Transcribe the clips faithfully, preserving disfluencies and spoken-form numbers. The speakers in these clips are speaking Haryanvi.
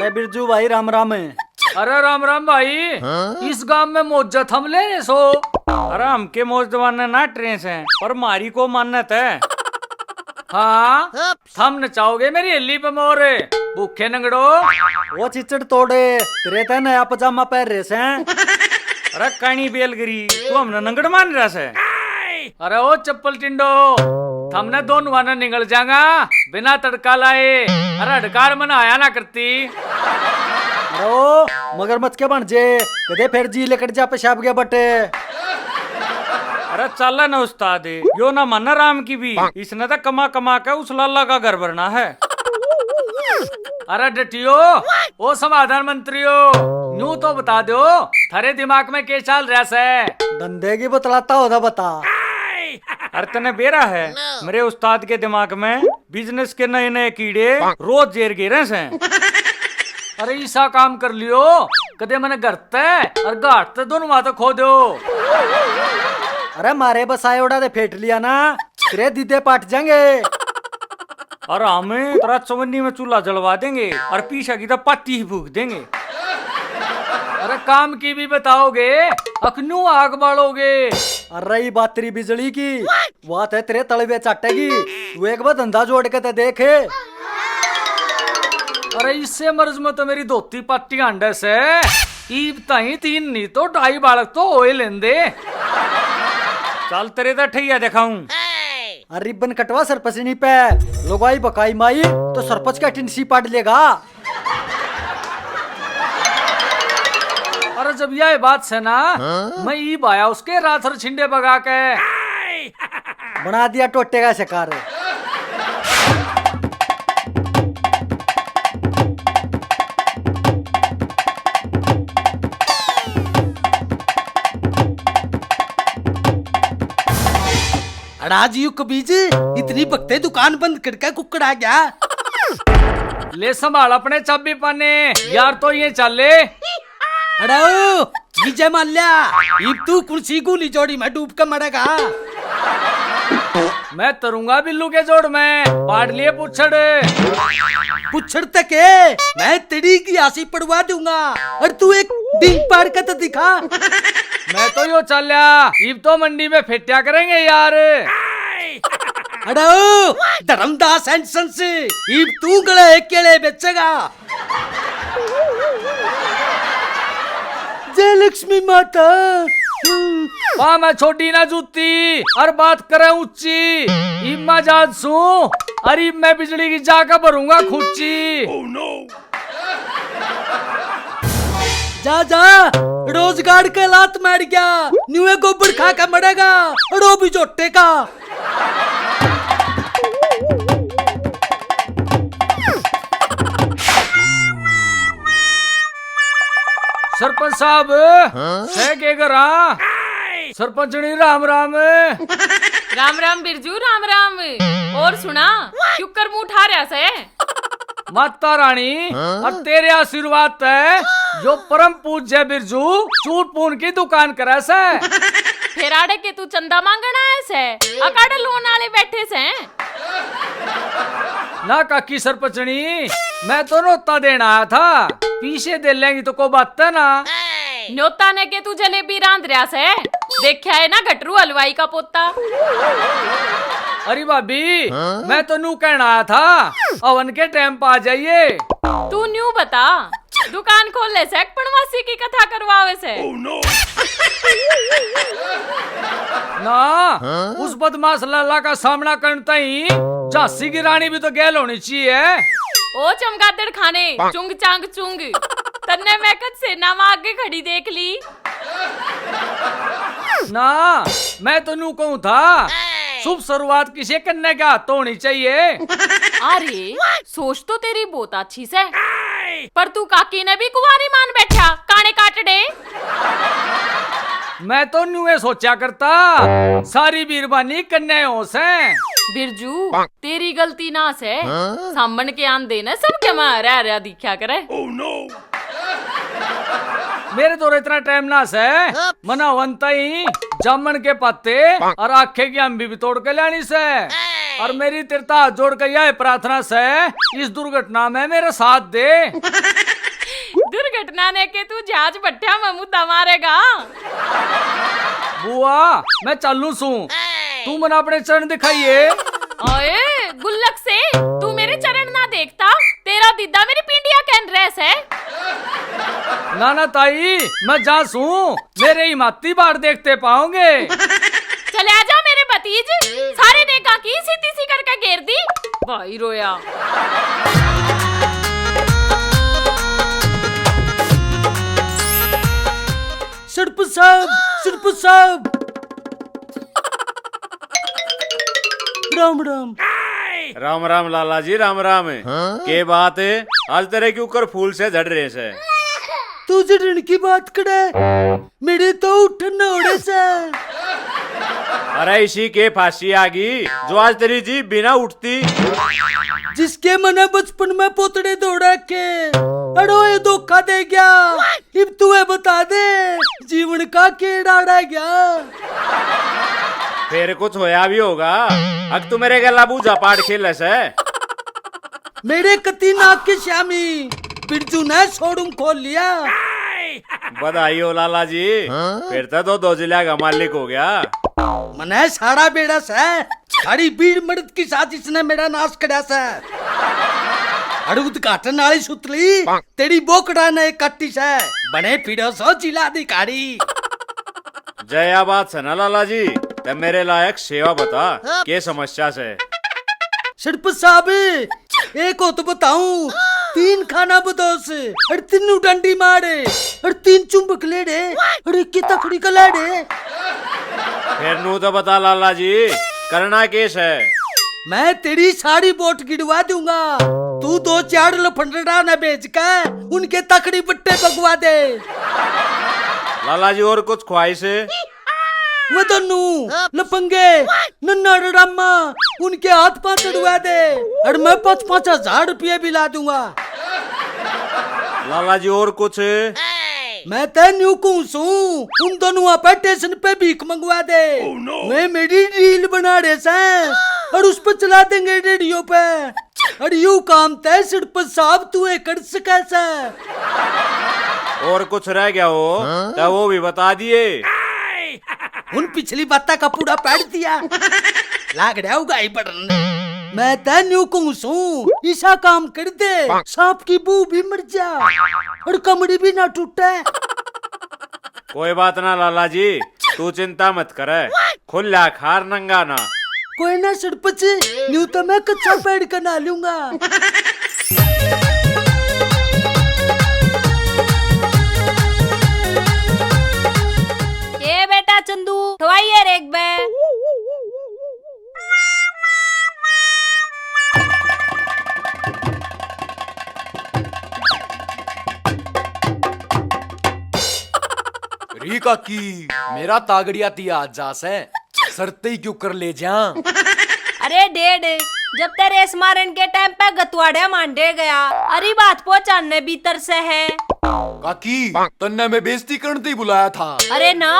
ए बिरजू भाई, राम राम। अरे राम राम भाई। हाँ? इस गांव में मौजा थम ले रहे सो? अरे हमके मौज दीवाने नाट रहे हैं, पर मारी को मानत है। हाँ, थम नचाओगे मेरी हेली पे मोर, भूखे नंगड़ो। वो चिचड़ तोड़े, तेरे ते नया पजामा पहन रहे सै। अरे कानी बेलगरी, तू हमने नंगड़ मान रहा सै? अरे ओ चप्पल टिंडो, थमने दोनों ने निगल जांगा बिना तड़का लाए। अरे हड़कार मन आया ना करती। अरे ओ मगरमच्छ के बन जे, कदे फिर जी लिकड़ जा पेशाब के बटे। अरे चाला ना उस्ताद, यो ना माना राम की भी, इसने तो कमा कमा के उस लाला का घर भरना है। अरे डटियो, ओ समाधान मंत्रियो, न्यू तो बता दो, थारे दिमाग में के चाल रहा सै? धंधे की बतलाता होता बता। अरे तने बेरा है, मेरे उस्ताद के दिमाग में बिजनेस के नए नए कीड़े रोज जेर घेरे सै। अरे ईसा काम कर लियो, कदे मैंने घर ते और घाट ते दोनों माते खो दो। अरे मारे बसाए ओड़ा दे फेट लिया ना, तेरे दीदे पाट जाएंगे। और हम तेरा चवन्नी में चूल्हा जलवा देंगे और पीछा की तो पाती ही फूक देंगे। अरे काम की भी बताओगे, अखनू आग बालोगे। अरे रही बात तेरी बिजली की, बात है तेरे तलबे चाटेगी। तू एक बार धंधा जोड़ के तो देख। अरे इससे मर्ज में तो मेरी धोती पाटी हांडे से। ईब ताई तीन नहीं तो ढाई बालक तो होए लेंदे। चल तेरे तो ठैया दिखाऊं। अरे रिबन कटवा सरपंचनी पे, लुगाई बकाई माई तो सरपंच का टिंडसी पाट लेगा। अरे जब यह बात से ना, हाँ? मैं ईब आया उसके रात और छिंडे बगा के। बना दिया टोटे का शिकार। अड़ा जी यू कबीज, इतनी भगते दुकान बंद करके कुकड़ आ गया। ले संभाल अपने चाबी पाने, यार तो ये चाले। अड़ाओ, विजय माल्या, इब तू कौन सी गूली जोड़ी में डूब के मरेगा? मैं तरूंगा बिल्लू के जोड़ में, पाड़ लिए पुछड़। पुछड़ तक है, मैं तेरी की आसी पड़वा दूंगा। और तू एक डींग पाड़ के तो दिखा। मैं तो यो चाल्या, इब तो मंडी में फेट्या करेंगे यार। अड़ाओ, धर्मदास एंड संस, इब तू गले केले बेचेगा। जय लक्ष्मी माता। पा मैं छोटी ना जूती, और बात करे ऊंची। इब मैं जात सूं, और इब मैं बिजली की जाके भरूंगा खुच्ची। जा, जा, रोजगार के लात मार गया, न्यूए गोबर खा के मरेगा, रो भी झोटे का। सरपंच साहब, हाँ? सह के करा? सरपंचनी राम राम। राम राम बिरजू, राम राम। और सुना, क्यों कर मुंह उठा रहा से? माता रानी, हाँ? और तेरे आशीर्वाद तै जो परम पूज्य बिरजू चूरपून की दुकान करे से। फिर आड़े के तू चंदा मांगण आया से? अकाड़े लोन आले बैठे से। ना काकी सरपंचनी, मैं तो नोता देण आया था, पीछे दे लेंगी तो को बात है ना। नोता ने के तू जलेबी रांध रहा से, देखा है ना घटरू हलवाई का पोता। अरे भाभी, हाँ? मैं तो नू कहना आया था, हवन के टाइम पे आ जाइए। तू न्यू बता, दुकान खोल ले से, पणवासी की कथा करवावे से। ना, हाँ? उस बदमाश लाला का सामना करन ताई झांसी की रानी भी तो गैल होनी चाहिए। ओ चमगादड़ खाने, चुंग चांग चुंग, तन्ने मैं कद से ना आगे खड़ी देख ली। ना, मैं तो नू कहूं था, शुभ शुरुआत किसे कन्ने के हाथ तो होनी चाहिए। अरे, सोच तो तेरी बहुत अच्छी से, पर तू काकी ने भी कुंवारी मान बैठा, काने काटड़े। मैं तो न्यूए सोचा करता, सारी बीरबानी कन्ने हो से। बिरजू, तेरी गलती ना से, हाँ? सामन के आंदे ने सबके मां हरा हरा दिख्या करे। मेरे तो इतना टाइम ना से, मना वंता ही जामन के पत्ते और आखे की अम्बी भी तोड़ के लानी से। और मेरी तेरे ता हाथ जोड़ के यह प्रार्थना से, इस दुर्घटना में मेरे साथ दे। दुर्घटना ने के तू जहाज भट्ठा में मुद्दा मारेगा। बुआ, मैं चालू सूं, तू मना अपने चरण दिखाइए। ओए, गुल्लक से, तू मेरे चरण ना देखता, तेरा दीदा मेरी पींडिया कहन रह से। ना ना ताई, मैं जा सूं, मेरे ही माती बाढ़ देखते पाओगे। चले आ जा मेरे भतीज, सारे नेका की सीधी सी करके घेर दी। भाई रोया। सरपंच साहब, सरपंच साहब। राम राम। राम राम लाला जी, राम राम। हाँ? के बात है, आज तेरे क्यों कर फूल से झड़ रहे से? तू झड़न की बात करे, मेरे तो उठन न ओढ़े से। अरे इसी के फांसी आ गई, जो आज तेरी जीभ भी ना उठती। जिसके मने बचपन में पोतड़े दौड़ा के, अड़ो ये धोखा दे गया। इब तू ये बता दे, जीवन का केड़ा रह गया? फिर कुछ होया भी होगा। अक तू मेरे गला बूझा पाट खेले से। मेरे कती नाक की श्यामी, बिरजू ने शोरूम खोल लिया। बधाई हो लाला जी, हाँ? फिर तो दो दो जिला का मालिक हो गया। मने सारा बेड़ा से, सारी बीड़ मर्द की साजिश ने मेरा नाश करया से। अड़ उद्घाटन वाली सुतली, तेरी बोकड़ा ने काटी से, बने फिरो सो जिला अधिकारी। जय या बात से ना लाला जी, ते मेरे लायक सेवा बता, के समस्या से? सरपंच साहब, एक हो तो बताऊं, तीन खाना बदोस, और तीनों डंडी मारे, और तीन चुंबक लेड़े, और एक की तकड़ी का लेड़े। फिर नू तो बता लाला जी, करना के से? मैं तेरी सारी वोट गिड़वा दूंगा। तू दो चार लफंडरा ने भेज के उनके तकड़ी बट्टे बगवा दे। लाला जी, और कुछ ख्वाहिश है? वो दोनों लफंगे नन्ना रामा, उनके हाथ पांव तड़वा दे, और मैं पाँच पाँच हजार रुपये भी ला दूंगा। लाला जी, और कुछ? मैं तै न्यू कहूं सूं, उन दोनों पे स्टेशन पे भीख मंगवा दे। वे मेरी रील बना रहे सै और उस पे चला देंगे रेडियो पे। और यू काम तै सरपंच साहब तू ए कर सकै सै। और कुछ रह गया हो, हाँ? तो वो भी बता दिए। उन पिछली बातां का पूरा पाड़ दिया। लाग रहा होगा ही पढ़ने। मैं तै न्यू कहूं सूं, इसा काम कर दे, सांप की बू भी मर जा और कमड़ी भी ना टूटे। कोई बात ना लाला जी, तू चिंता मत करे, खुला खार नंगा ना। कोई ना सरपंच, न्यू तो मैं कच्छा पैड़ के नहा लूंगा। ए बेटा चंदू, ठवाई है रेक बे। री काकी, मेरा तागड़िया तिया जा सै, सरते ही क्यों कर ले जा। अरे डेड, जब ते रेस मारन के टाइम पे गतवाड़े मांडे गया, अरी बात पहुंचाने भीतर से है। काकी, तन्ने मैं बेइज्जती करने ही बुलाया था। अरे ना,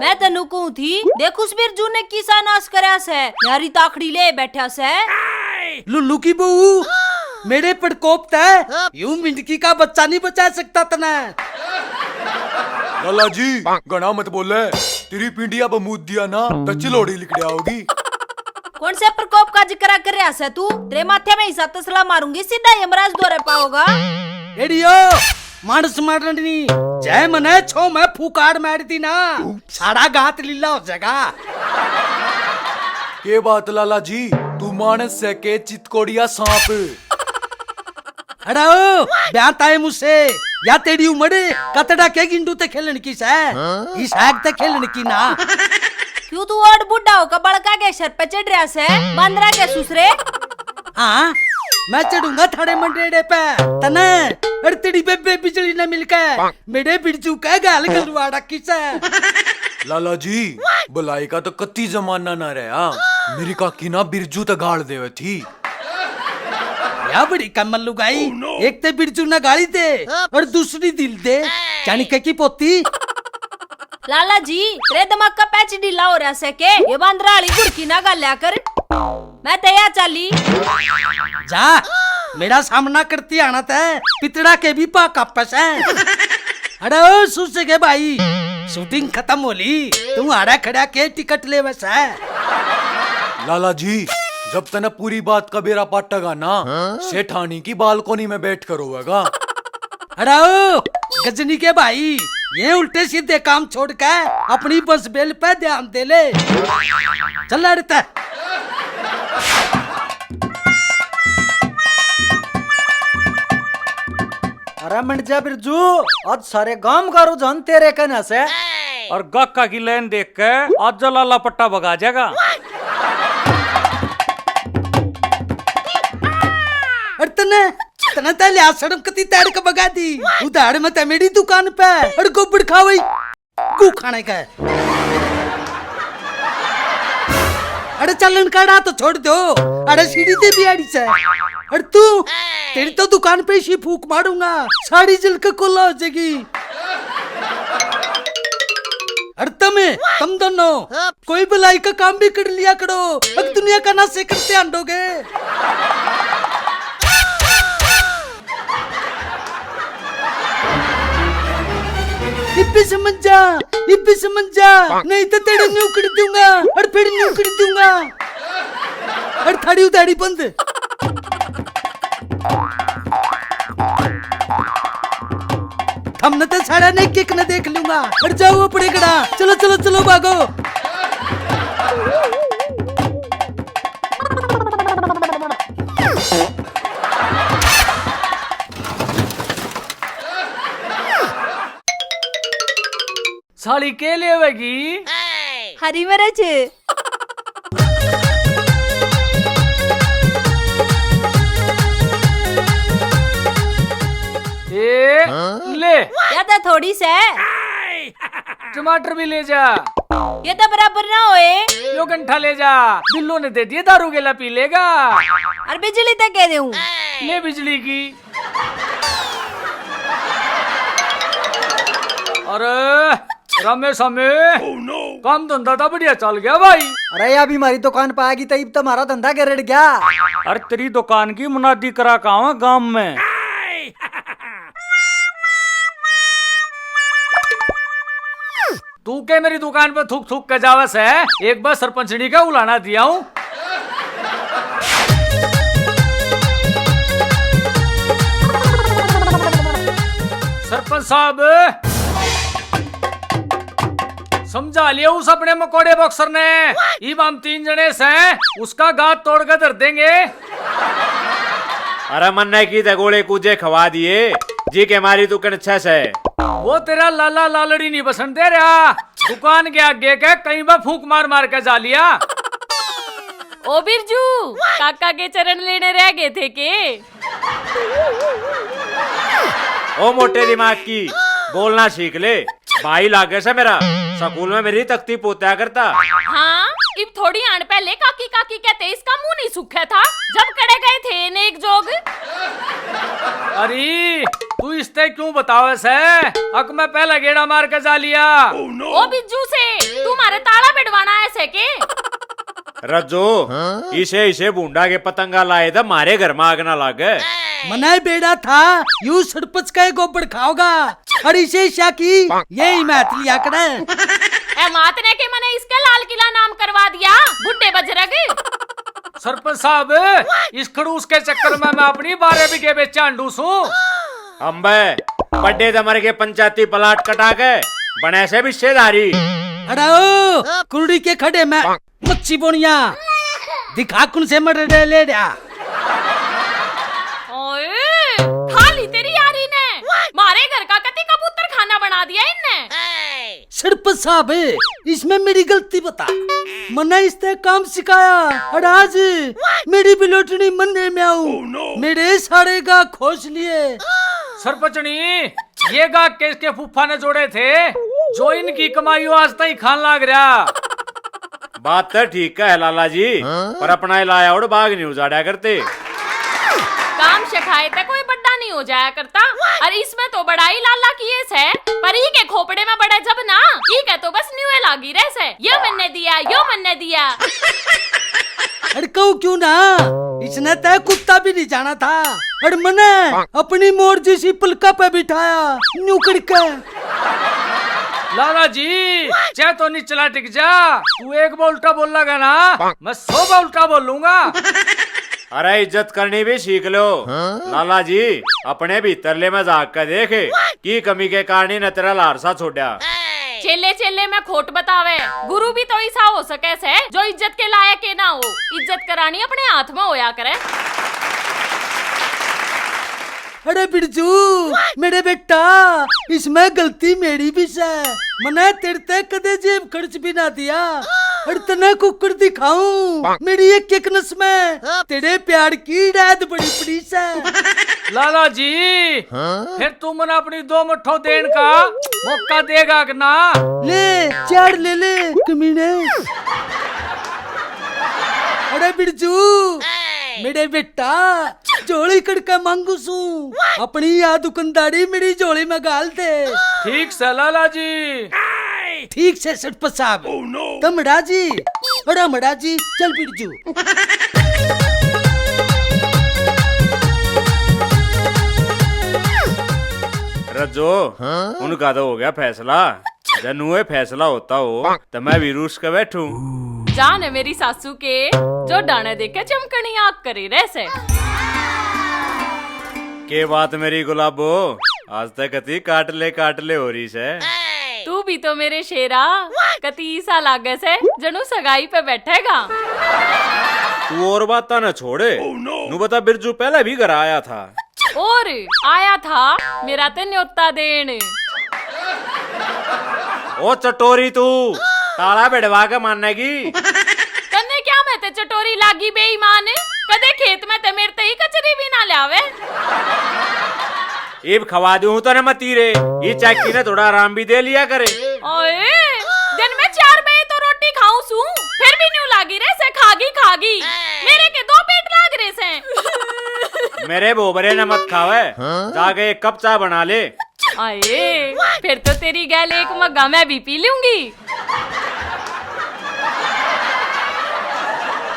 मैं तन्नू कहूं थी, देख उस बिरजू ने किसा नाश करया से, यारी ताखड़ी ले बैठा से। लुल्लू की बहू, मेरे प्रकोप तै यू मिंडकी का बच्चा नहीं बचा सकता तने। लाला जी, घणा मत बोले, तेरी पिंडिया पे मूत दिया ना, तो चिलोड़ी लिकड़िया होगी। कौन से प्रकोप का जिक्र कर रहा से तू? तेरे माथे में ऐसा तसला मारूंगी, सीधा यमराज द्वारे पाओगा। एड़ियो, मानस मारनी, जय मने छो मैं फुकार मार दी ना, सारा गात लीला हो जाएगा। के बात लाला जी, तू मानस से के चितकोड़िया सांप? अरे ओ, ब्याह ताए मुझसे, या तेरी उम्र कतड़ा के गिंडू ते खेलन की सै? हाँ? इस आग ते खेलन की ना। क्यों तू ओड बुढ़ा होकर बड़का के सर पे चढ़ रहा से? बांदरा के सुसरे। हाँ, मैं चढ़ूंगा थारे मंडेड़े पे, तने और तेरी बेबे बिजली ने मिलके मेरे बिरजू का गाल गलवा रखी से। लाला जी, भलाई का तो कत्ती जमाना ना रहा, मेरी काकी ना बिरजू ते गाल देवे थी। या बड़ी कमल लुगाई, एक ते बिरजू ना गाली दे और दूसरी दिल दे, जानी के की पोती। लाला जी, रे दिमाग का पैच ढीला हो रहा से के? ये बांदरा वाली घुड़की ना गाल्या कर। मैं तो या चाली। जा, मेरा सामना करती आना तै पितड़ा के भी पा कापस है। अरे ओ सुसे के भाई, शूटिंग खत्म हो ली, तू आड़ा खड़ा के टिकट लेवे सै? लाला जी, जब तने पूरी बात का बेरा पाटेगा ना, सेठानी की बालकोनी में बैठ कर रोवेगा। अरे ओ गजनी के भाई, ये उल्टे सीधे काम छोड़ के अपनी बस बेल पे ध्यान दे ले। चल अड़ता। अरे मंड जा बिरजू, आज सारे गांव का रुझान तेरे कने से। और गाका की लाइन देख के आज लाला पट्टा भगा जाएगा। अरे तने, तने तै लिया सड़म कती तैड़ के भगा दी। उधार में तै मेरी दुकान पे, अरे गोबड़ खावई। गू खाने का है। अरे चलन काड़ा तो छोड़ दो। अरे सीढ़ी ते भी आड़ी से। अरे तू, तेरी तो दुकान पे इसी फूक मारूंगा, साड़ी जल के कोला हो जाएगी। अरे तमे, तम दोनों कोई भलाई का काम भी कर लिया करो, अब दुनिया का नाश करते आंडोगे। इब्बे समझ जा, इब्बे समझ जा, नहीं तो तेरे न्यू कर दूंगा, और फिर न्यू कर दूंगा, और थारी उधारी बंद। हमने तो सारा ने किक ने देख लूंगा, और जाओ अपने घरा, चलो, चलो, चलो, भागो। साली के लेवेगी? हरी मिर्च। ए, ले। ज्यादा थोड़ी से। टमाटर भी ले जा। ये तो बराबर ना होए। यो गंठा ले जा। बिल्लू ने दे दिए, दारू गेला पी लेगा। और बिजली तक कह दे हूँ। ले बिजली की। अरे रामे सामे, काम धंधा तो बढ़िया चल गया भाई। अरे, अभी हमारी दुकान पे आगी तो इब तो हमारा धंधा गिरड़ गया। अरे तेरी दुकान की मुनादी करा कहाँ गांव में? तू के मेरी दुकान पे थूक थूक के जावे से? एक बार सरपंचनी का उलाना दिया हूँ। सरपंच साहब, समझा लिया उस अपने मकोड़े बॉक्सर ने। इब हम तीन जने से उसका गात तोड़ के धर देंगे। अरे मन्ने की ते गोले कूजे खवा दिए जी के मारी तू कण छे से। वो तेरा लाला लालड़ी नहीं बसन दे रहा। दुकान के आगे के कहीं बा फूंक मार मार के जा लिया। ओ बिरजू, काका के चरण लेने रह गए थे के? ओ मोटे दिमाग की, बोलना सीख ले। भाई लागे से मेरा, स्कूल में मेरी तख्ती पोत्या करता। हाँ, इब थोड़ी आण पहले काकी काकी कहते इसका मुंह नहीं सूखा था, जब कड़े गए थे ने एक जोग। अरे, तू इसते क्यों बतावे से? अक मैं पहला गेड़ा मार के जा लिया। ओ बिज्जू से, तू मारे ताला बिड़वाना है से के? रज्जो, इसे, इसे भूंडा के पतंगा लाए तो मारे घर में आग ना लागे। मनाए बेड़ा था, यू सरपंच का गोबड़ खाओगा। अरे इसे ईशा की, यही मैं हाथ लिया करे। ए मात ने के मने इसके लाल किला नाम करवा दिया, बुड्ढे बजरग। सरपंच साहब, इस खड़ूस के चक्कर में मैं अपनी बारह बीघे बेचा हांडू सूं। अम्बे, बड्डे दमर के पंचायती प्लाट कटा के बने से हिस्सेदारी। अरे ओ, कुरड़ी के खड्डे में मच्छी बोनिया, दिखा कौन से मर ले रहा। ओए, खा ली तेरी यारी ने, मारे घर का कति कबूतर खाना बना दिया इनने। सरपंच साहब, इसमें मेरी गलती बता। मन्ने इसते काम सिखाया और आज मेरी बिलोटनी मन्ने में आऊं। मेरे सारे गा खोस लिए। सरपंचनी, ये गा किसके फूफा ने जोड़े थे, जो इनकी कमाई आज ताई खान लाग रहा? बात तो ठीक है लाला जी, पर अपना ही लाया उड़ बाग नहीं उजाड़ा करते। काम सिखाए ते कोई बड्डा नहीं हो जाया करता, और इसमें तो बड़ाई लाला की ये है, पर ई के खोपड़े में बड़े जब ना, ई के तो बस न्यूए लागी रह से, यो मन्ने दिया, यो मन्ने दिया। अरे कहूँ क्यों ना, इसने तय कुत्ता भी नहीं जाना था। और मने अपनी मर्जी सी पलका पे बिठाया, न्यू करके। लाला जी, चाहे तो निचला टिक जा, तू एक बार उल्टा बोलेगा ना, मैं सौ बार उल्टा बोलूंगा। अरे, इज्जत करनी भी सीख लो। लाला जी, अपने भीतरले में झांक के देख, की कमी के कारण इन्हें तेरा लारसा छोड़ा। चेले चेले में खोट बतावे, गुरु भी तो ऐसा हो सके से जो इज्जत के लायक ही ना हो। इज्जत करानी अपने हाथ में होया करे। अरे बिरजू, मेरे बेटा, इसमें गलती मेरी भी सै। मने तेरे ते कदे जेब खर्च भी ना दिया। और तने कुकड़ दिखाऊं, मेरी एक एक नस में तेरे प्यार की रैद बड़ी पड़ी सै। लाला जी, फिर तू मने अपनी दो मुट्ठो देन का मौका देगा कि ना? ले, चार ले ले, कमीने। अरे बिरजू, मेरे बेटा, झोली कड़के मांगू सू, अपनी या दुकानदारी मेरी झोली में गाल दे। ठीक से लाला जी। ठीक से सरपंच साहब। तमड़ा जी, अरे मड़ा जी, चल बिरजू। रज्जो, उनका तो हो गया फैसला। जै न्यूए फैसला होता हो, तो मैं भी रूस के बैठूं। जान है मेरी सासू के, जो डाणे देखे चमकनी आंख करी रह से। के बात मेरी गुलाबो, आज तक कती काट ले, काट ले हो रही से। तू भी तो मेरे शेरा, कती ईसा लागे से, जणू सगाई पे बैठेगा। तू और बातां ना छोड़। न्यू बता, बिरजू पहले भी घर आया था? और आया था, मेरा ते न्योता देन। ओ चटोरी तू, ताला भिड़वा के मानेगी। तन्ने क्या मैं ते चटोरी लागी बेईमान? कदे खेत में ते मेरे ते ही कचरी भी ना ल्यावे। इब खवा दूं हूं तने मती रे, ये चाकी ने थोड़ा आराम भी दे लिया करे। ओए, दिन में चार बजे तो रोटी खाऊं सू, फिर भी न्यू लागी रे से खागी खागी। मेरे के दो पेट लाग रहे से। मेरे भोबरे ने मत खावे, जाके एक कप चाय बना ले। आए, फिर तो तेरी गैल एक मग्गा मैं भी पी लूंगी।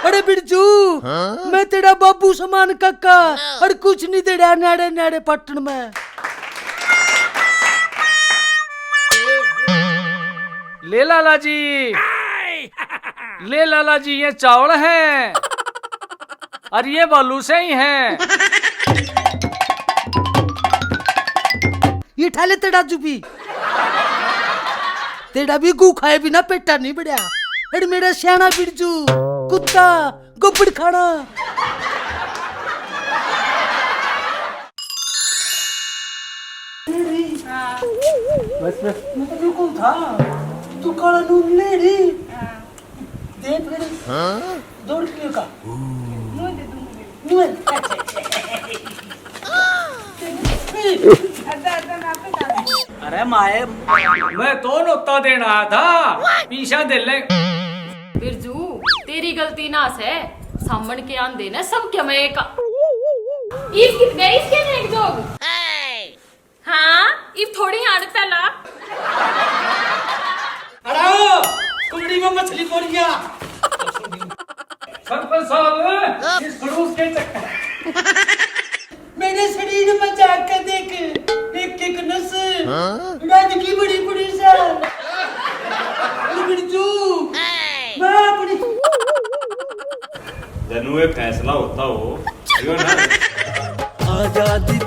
अरे बिरजू, मैं तेरा बाबू समान काका, और कुछ नहीं तेरा नाड़े नाड़े पटन में। ले लाला जी, ले लाला जी, ये चावल हैं और ये बालू से ही हैं। ये ठा ले तेरा जू भी। तेरा भी गू खाए बिना पेटा नहीं बढ़या। अरे मेरा सियाना बिरजू, कुत्ता, गोबड़ खाना। बस, बस। मैं तो बिल्कुल था। तू काला नून ले रही। दे फिर। दो रुपये का। नून दे दूंगी। नून। अच्छा, अच्छा। अरे माए, मैं तो नोता देना आया था, पीसा दे ले। बिरजू, तेरी गलती ना से, सामण के आंदे ने सब के मैं एक। इस कित गए, इसके ने एक जोग। हाँ, इब थोड़ी आड़ तै ला। अरे, कुंडी में मछली पड़ गया। सरपंच साहब, इस खड़ूस के चक्कर। मेरे शरीर में जाके देख, एक एक नस राज की बड़ी बड़ी सा। बिरजू, मैं अपनी जनु ये फैसला होता हो, यो ना। आजादी